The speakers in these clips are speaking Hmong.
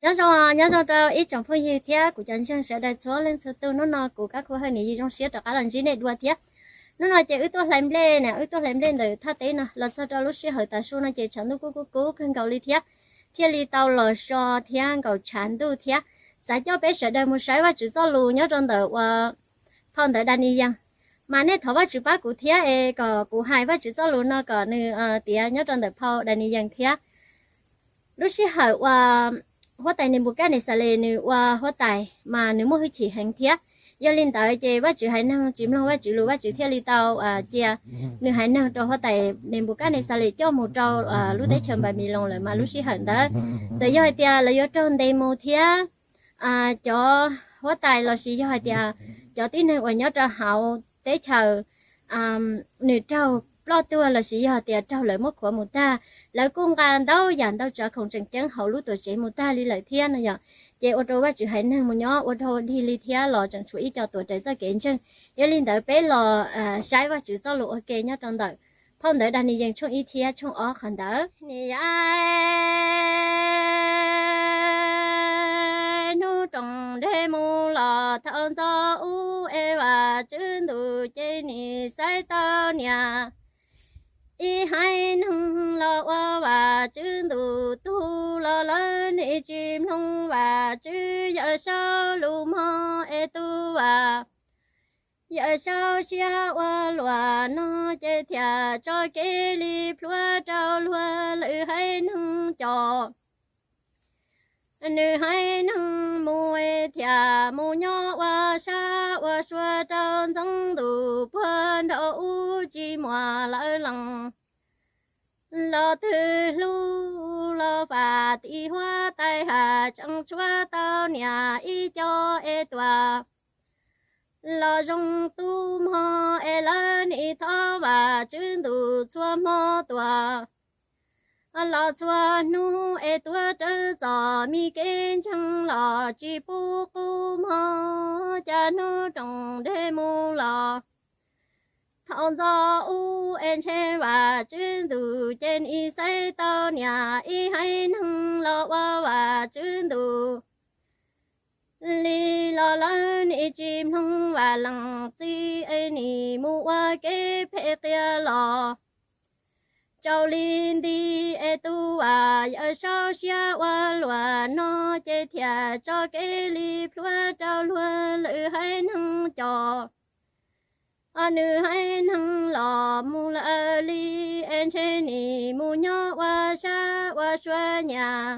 Nyob zoo, nyob zoo rau ib tsoom phooj ywg thiab kuv cov ntseeg sawv daws txhua leej txhua tus. Hnub no kuv Kab Khu Hawj nim zoo siab rov qab los ntsib nej dua thiab. Hnub no ces wb tuaj hlais nplej na, wb tuaj hlais nplej ntawm thaj teb no los txog rau lub sij hawm tav su no ces tshav ntuj kuj kub kub kawg nkaus li thiab, thiaj li tau los so thiab nkaum tshav ntuj thiab. Xav coj peb sawv daws mus saib Vajtswv txoj lus nyob rau ntawm uas phau ntawv Daniyees. Mas nej thov Vajtswv pab kuv thiab es kom kuv hais Vajtswv txoj lus no kom nws tiav nyob rau ntawm phau Daniyees thiab. Lub sij hawm uas huab tais Nenpukajnexales nws ua huab tais mas nws muaj hwj chim heev thiab. Yog li ntawd ces Vajtswv haiv neeg tsis mloog Vajtswv lus, Vajtswv thiaj li tau cia nws haiv neeg rau huab tais Nenpukajnexales coj mus rau lub teb chaws Npanpiloos lawm. Mas lub sij hawm ntawd txawm yog hais tias lawv yuav raug ntes mus thiab cov huab tais lossis yog hais tias cov tib neeg uas nyob rau hauv teb chaws nws raug ploj tuag lossis yog tias raug lawv muab khuav mus tag, lawv kuj nqa ntau yam ntau tsav khoom tseem ceeb hauv lub tuam tsev mus tag li lawm thiab no yom. Ces ua rau Vajtswv haiv neeg mus nyob ua rau dig li thiab los tseem tshuav ib co tuav rawv txoj kev ntseeg. Yog li ntawd peb los saib Vajtswv txoj lus ua ke nyob rau ntawm phau ntawv Daniyees tshooj ib thiab tshooj ob qhov ntawd. Nim hnub roos nreg mus los thaum ntxov ub es Vajtswv ntuj ces nim xaiv tau niam ib haiv neeg los ua Vajtswv ntuj tug los lawv nim tsis mloog Vajtswv Yawm Saub lus mog es tus Vajtswv Yawm Saub siab ua luaj no ces thiaj tso kev li plhuav rau luag lwm haiv neeg cov. Nws haiv neeg mus thiaj mus nyob ua sab ua sua rau ntxoov ntuj puag nraum ub tsis muaj lawv lees los twg hlub los fam tim huab tais has tseem tshuav tau niam ib co es tuam los zoo tub mog es lawv nim thov Vajtswv ntuj txhua hmo tuaj los txhua hnub es tuav rawv txom mi kev ntseeg los tsis pub qub mog. Cas hnub roos nreg mus los thaum ntxov ub es ntshe Vajtswv ntuj ces nim xaiv tau niam ib haiv neeg los ua Vajtswv ntuj li los lawv nim tsis mloog Vaj Leej Txiv es nim mus ua kev phem qias los tsaus li nti es tus Vajtswv Yawm Saub siab ua luaj no ces thiaj tso kev li plhuav rau luag lwm haiv neeg cov. Nws haiv neeg los mus lawm li es ntshe nim mus nyob ua sab ua sua nyam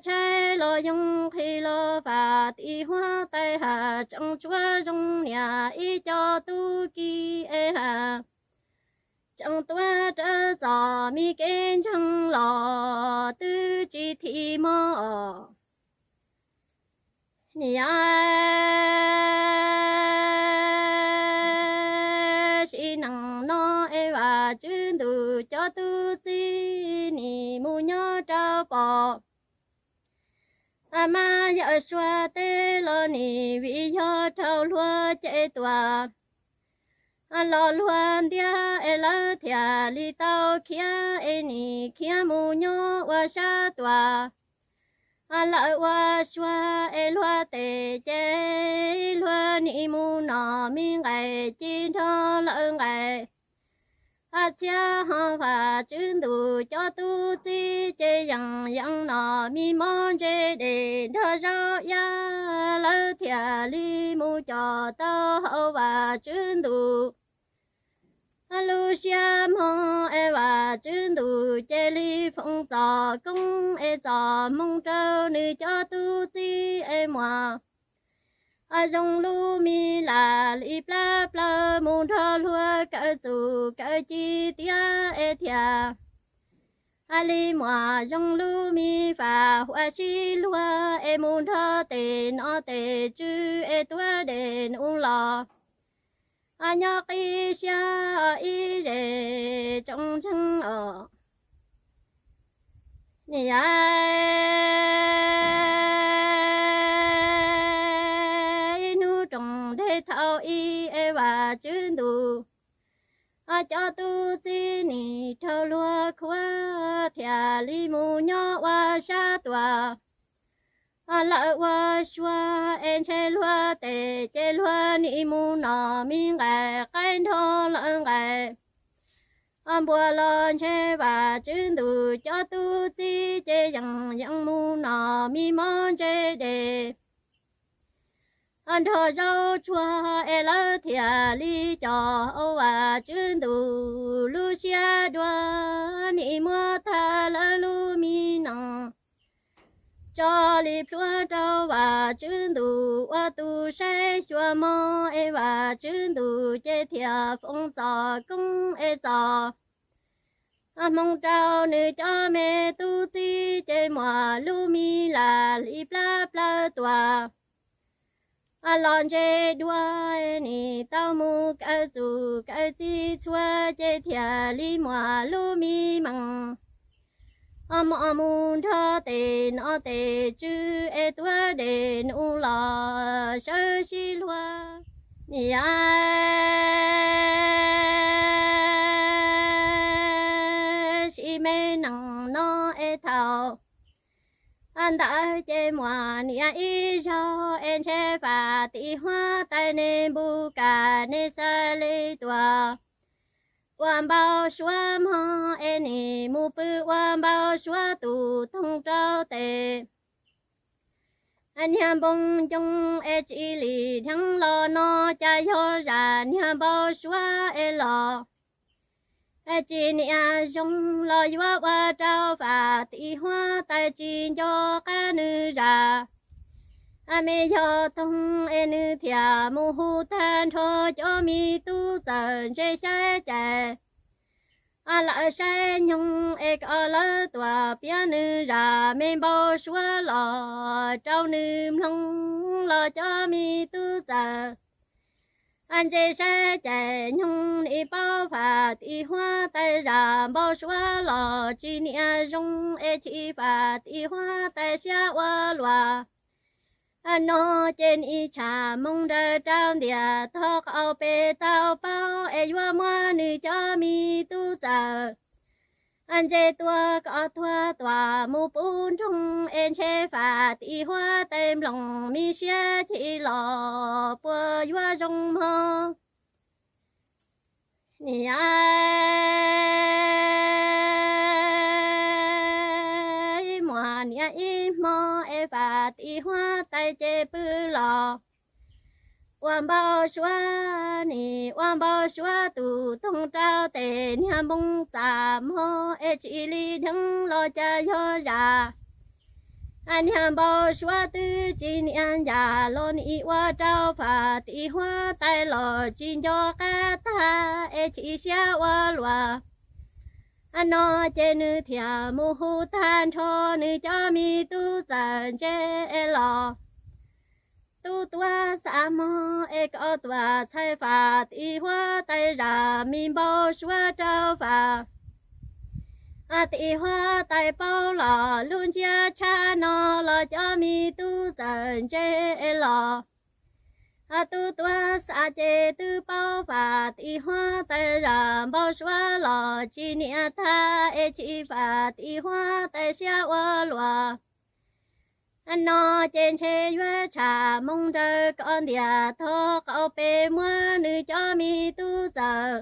tshaib los yoog qhib los fam tim huab tais has tseem tshuav zoo niam ib co tub ki es has tseem tuav rawv txom mi kev ntseeg los twb tsis thim mog. Niam sim neej no es Vajtswv ntuj cov tub txib nim mus nyob rau pom mas Yawm Saub teb los nim vim yog raug luag cem tuaj los luag ntiab es lawv thiaj li tau khiav es nim khiav mus nyob ua sab tuaj. Lawv ua suav es luag tes ces luag nim mus nom mi nqaim ci nrog lawv nqaim txhiab ho Vajtswv ntuj cov tub txib ces yeej yeej nom mi mob ntse dej nrog zaub iab lawv thiaj li mus coj tau hauv Vajtswv ntuj lub siab mog es Vajtswv ntuj cia li foom txoj koob es txoj hmoo rau nws cov tub txib es muaj zoo lub mi lam li plab plaws mus nrog luag kawm txuj kawm ci tiav es thiaj li muaj zoo lub mi faj huam sib luag es mus nrog tes nom tes tswv es tuav dej num los nyob qib siab ib zej tsoom ntseeg os. Niam hnub roos nreg thaum ub es Vajtswv ntuj cov tub txib nim raug luag khuav thiaj li mus nyob ua sab tuaj. Lawv ua suav es ntshe luag tes ces luag nim mus nom mi nqaim qaib nrog lawv nqaim. Npua los ntshe Vam Tswv Ntuj cov tub txib ces yeej yeej mus nom mi mob ntse des nrog zaub tsuag es lawv thiaj li coj Vam Tswv Ntuj lub siab dua, nim muab tag lawv lub mi nees tso li plhuav rau Vam Tswv Ntuj ua tus saib xyuas mog es Vam Tswv Ntuj ces thiaj foom txoj koob es txoj hmoov rau nws cov me tub txib ces muaj lub mi lam li plab plawg tuaj los ntse dua, nim tau mus kaw txuj kaw txij txhua ces thiaj li muaj lub mi meej mom mus nrog tes nom tes tswv es tuav dej num los sawv sib luag. Niam, sim me neej no es thaum ntawd ces muaj niam ib zaug es ntshe Vam Tim Huab Tais Nes Npus Kas Nes Xas Les tuaj ua npau suav mog es nim mus pw ua npau suav tus toog rau tes niag npoo ncoo es tsis lim dheev los no cas yog zam niag npau suav es los tsis niam zoo los yuav ua rau Vam Tim Huab Tais tsis nco qab nws zam. Me yog toog es nws thiaj mus hu tag nrho cov me tub txawm ntse xyab cais lawm saib nyoog es kom lawv tuaj piav nws zam me npau suav los rau nws mloog los cov me tub txawm ntse saib cais nyoog nim paub Vam Tim Huab Tais zam npau suav los tsis niam zoo es chim Vam Tim Huab Tais siab ua luaj. No ces nim tsham moo nraws rau ntiaj tog qaum pem tau paub es yuav muab nws cov me tub txawm ntse tua kom tuag tuaj mus pub nroog es ntshe Vam Tim Huab Tais nploos me siab chim los puas yuav zoo mog. Niam, muaj niam ib hmo es Vam Tim Huab Tais ces pw los ua npau suav, nim ua npau suav tus toog rau tes niag npoo txaj mog es tsis li dheev los cas yog zam niag npau suav twb tsis niam ncaj los nim ua rau Vam Tim Huab Tais los tsis nco qab tag es chim siab ua luaj. No ces nws thiaj mus hu tag nrho nws cov me tub txawm ntse es los tub tuav xav mog es kom tuaj txhais Vam Tim Huab Tais zam me npau suav rau Vam Tim Huab Tais paub los lub ntsiab tshab no los cov me tub txawm ntse es los tub tuav xav ces twb paub Vam Tim Huab Tais zam npau suav los tsis niam tag es chim Vam Tim Huab Tais siab ua luaj. No ces ntshe yuav tsham moo nraws kom ntiaj tog qaum pem muab nws cov me tub txawm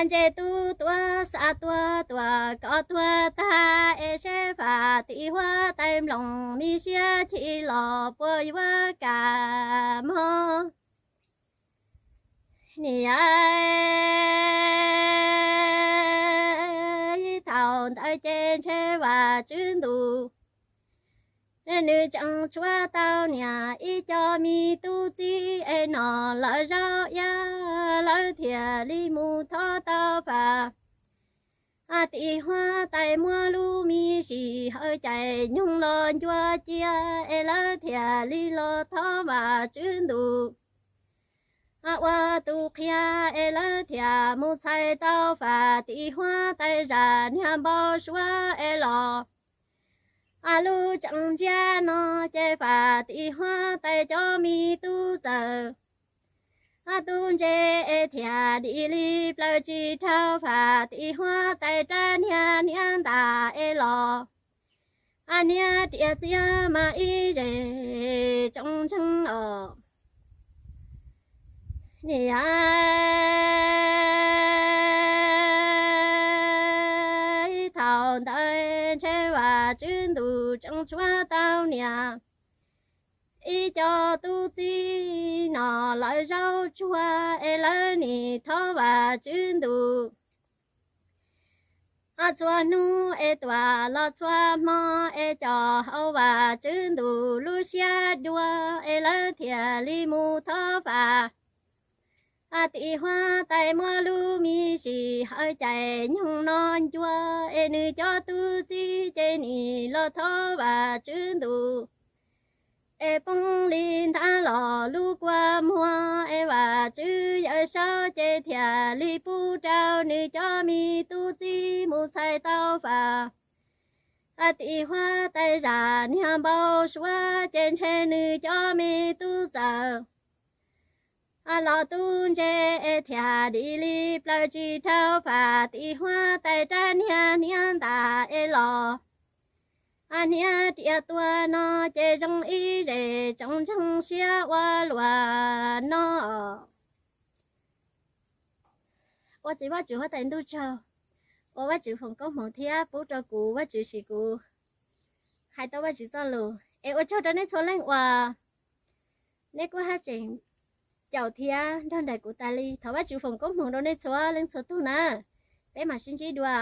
ntse tub tuav xav tuag tuaj kom tuag tag es seb Vam Tim Huab Tais nploos me siab chim los puas yuav kam mog. Niam, thaum ntawd ces ntshe Vam Tswv Ntuj nws tseem tshuav tau niam ib co me tub txib es nom lawv zaub iab, lawv thiaj li mus thov tau Vam Tim Huab Tais muab lub me sim hawv cais nyoog los ncua cia es lawv thiaj li los thov Vam Tswv Ntuj ua tus qhia es lawv thiaj mus txhais tau Vam Tim Huab Tais zam niag npau suav es los lub tseem ntsiab no ces Vam Tim Huab Tais cov me tub txawm tub ntse es thiaj dim li plaws tsis raug Vam Tim Huab Tais rab niag niam ntas es los Hniav riam txias mas ib zes tsoom ntseeg os. Niam, thaum ntawd ntshe Vajtswv ntuj tseem tshuav tau niam ib co tub txib no lawv zaub tsuag es lawv nim thov Vajtswv ntuj txhua hnub es tuam los txhua hmo es coj hauv Vajtswv ntuj lub siab dua es lawv thiaj li mus thov Vaj Tim huab tais muab lub me ntsis hawv cai nyoog no ncua es nws cov tub txib ces nim los thov Vajtswv ntuj es poob li ntab los lub kua muag es Vajtswv Yawmsaub ces thiaj li pub rau nws cov me tub txib mus txhais tau Vaj Tim huab tais zaj niag npau suav ces ntshe nws cov me tub txawm los tub ntse es thiaj dim li plaws tsis rau Vaj Tim huab tais rab niag hniav ntas es los hniav riam tuag no ces zoo ib zes tsoom ntseeg siab ua luaj no. Ua txiv Vajtswv huab tais ntuj tsaug, ua Vajtswv foom koob hmoov thiab pub rau kuv Vajtswv sim kuv hais tau Vajtswv txoj lus es ua tsaug rau nej txhua leej uas nej kuj haj tseem caum thiab nrog nraim kuv tas li. Thov Vajtswv foom koob hmoov rau nej txhua leej txhua tug na. Peb mam sib ntsib dua.